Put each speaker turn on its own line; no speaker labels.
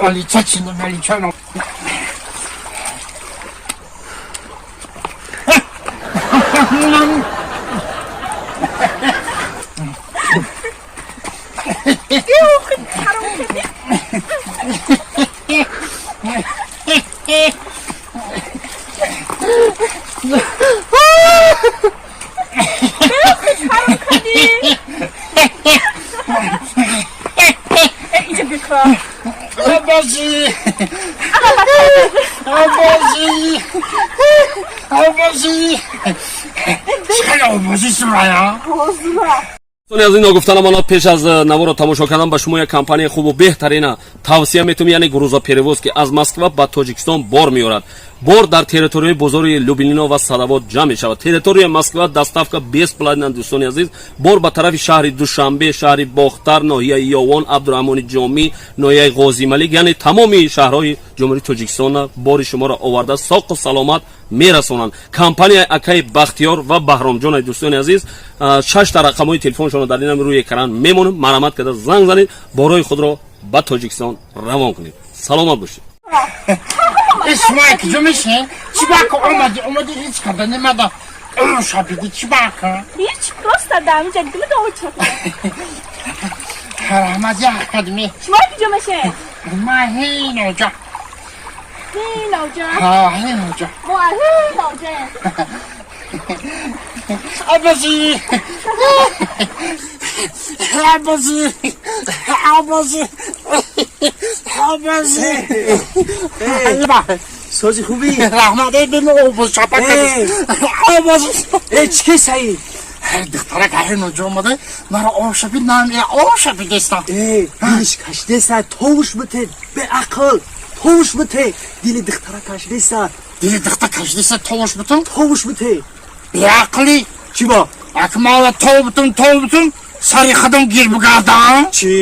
Оличачину меличану. Абажи! Абажи! Абажи! Абажи сурая!
Дӯстони азиз, ногуфта намонад, пеш аз наворо тамошо кардан ба шумо як компанияи хубу беҳтарина тавсия метавонем, яъне грузоперевоз, ки аз Москва ба Тоҷикистон бор меорад. Бор дар территорияи бозори Люблино ва Садовод ҷамъ мешавад. Территорияи Москва доставка бесплатна. Дӯстони азиз, бор ба тарафи шаҳри Душанбе, шаҳри Бохтар, ноҳияи Ёвон, Абдураҳмони Ҷомӣ, ноҳияи Ғозималик, яъне тамоми шаҳрҳои Ҷумҳурии Тоҷикистона бори шуморо оварда, соқу саломат мерасонанд. Компанияи акаи Бахтиёр ва Баҳромҷон. Дӯстони азиз, шашта рақамҳои телефоншонро дар инам рӯи экран мемонем. Марҳамат карда занг занед, борҳои худро ба Тоҷикистон равон кунед. Саломат бошед.
Шумо куҷо мешин? Чӣ бака омади? Омади, ҳеҷ карда немада. Шабиди чӣ бака?
Ҳеҷ, просто дамиҷа дидим, довча.
Раҳмат, як кадми.
Шумо куҷо мешин?
Ма ҳиноҷа.
Ҳиноҷа?
Ҳа, ҳиноҷа.
Мо ҳиноҷа.
Абази! Абази! Абази! Абази!
Сози, хубӣ?
Раҳмат, бимо обоз чапа кардӣ. Абази!
Э, чӣ ки, Саид?
Духтарак ҳиноҷа омада, маро ошаби нам ошаби дестам.
Э, дилиш кашидеса, товуш бите, беақл, товуш бите, дили духтара кашидеса.
Дили духта кашидеса, товуш битум?
Товуш бите.
Беақлӣ.
Чӣ бо?
Ак мала тов битум, тов битум, сари худам гир бигардам.
Чӣ?